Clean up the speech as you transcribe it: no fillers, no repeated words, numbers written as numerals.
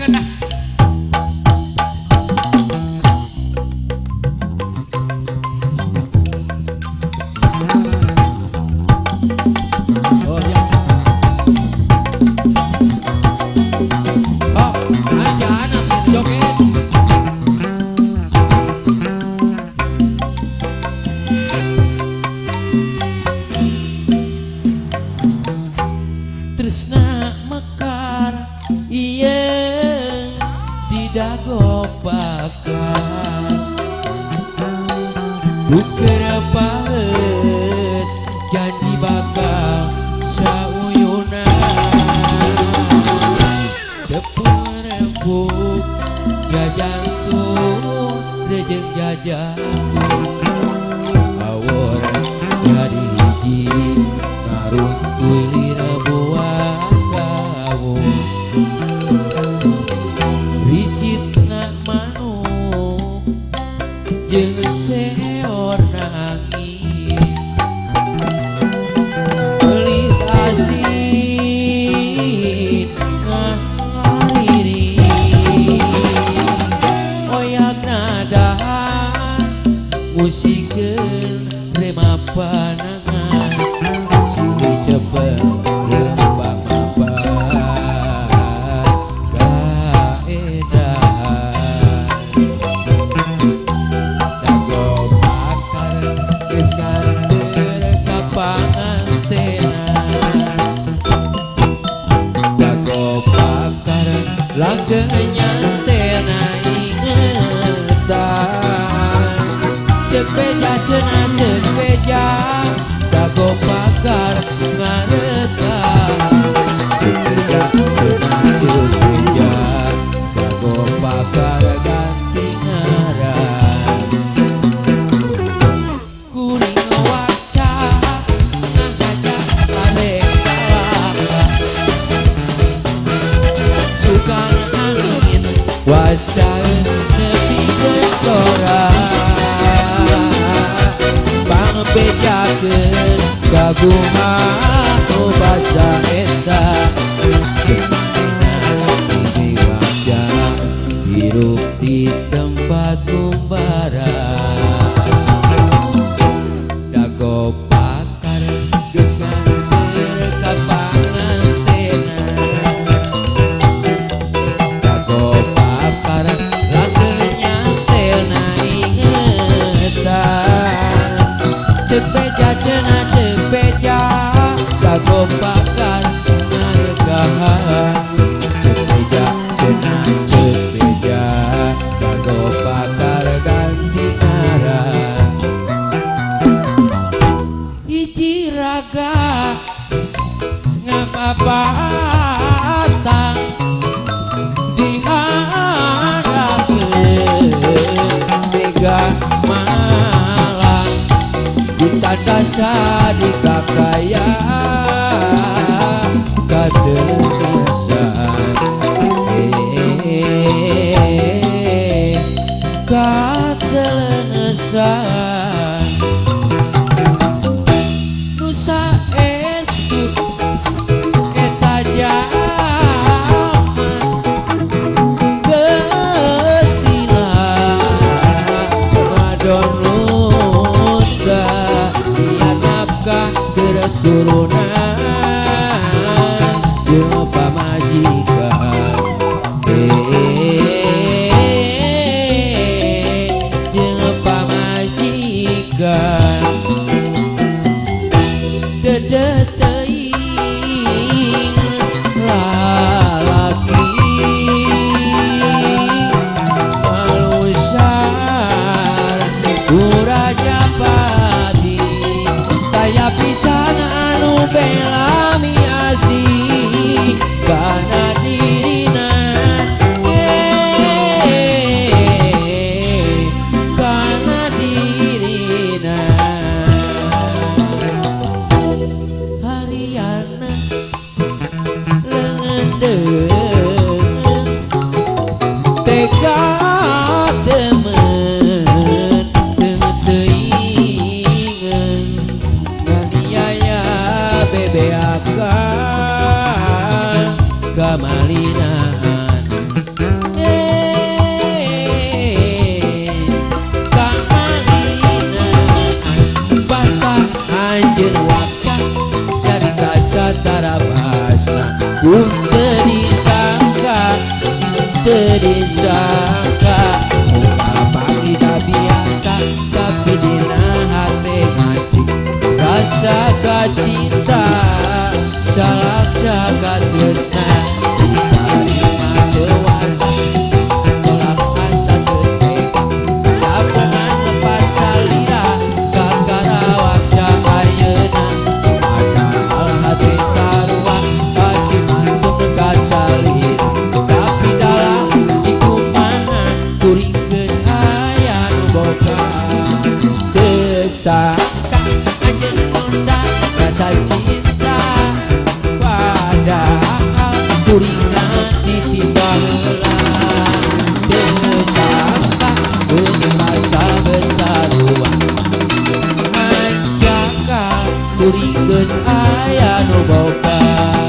Teruskeun ah. Oh ya. Oh, asya anak joget. Tresna mekar ieu didago pakar buker pahet janji bakal sauyuna tepung rempuk jajan tuh rejeng jajan awor jadi hiji ngaruntuy lira buah gawo ricitna manuk jeung seorna angin beulit asin ngairi oyakna dahar ngusikeun rema panangan sini cepet lembang mapan kaedahan dago pakar geus nganteur ka pangantenan dago pakar langgeng nyantena ingetan cek beja cenah cek beja dago pakar ngareka cek beja cenah cek beja dago pakar ganti ngaran kuring waca ngahaja arek kalaka sukan angin wasaeun nepi sora pangbejakeun kagumaha basa eta ini waca hirup di tempat gumbara dago pakar geus nganteur ka pangantenan dago pakar langgeng nyantelna ingetan cek beja cenah cek beja dago pakar ngarekahan cek beja cenah cek beja dago pakar ganti ngaran hiji raga ngapapatang diharapkeun mega malang ditandasa di kakaya katelengesan katelengesan nusa estu eta jaman geus lila Ramadan nusa nafkah keturunan jeung pamajikan jeung pamajikan dedeh teuing lalaki malusar ku rajapati taya pisan anu bela miasih kana dirina kana dirina hariana leungeun deungeun tega temen deungeun teuingeun nganiaya bebeakan kamalinaan. Teu disangka, teu disangka pagi dah biasa tapi dina hate ngacik rasa kacinta salaksa katresna diterima dewasa tolak asa teu tega lamongan lepat salira ka Karawang ca ayeuna padahal hate sarua kasih mantun ka salira tapi dalam dikumaha kuring geus aya nu boga teu sangka anjeun nunda rasa cinta padahal kuring nganti tiba heula teu sangka beunang rasa besarua manjaka kuring geus aya nu boga.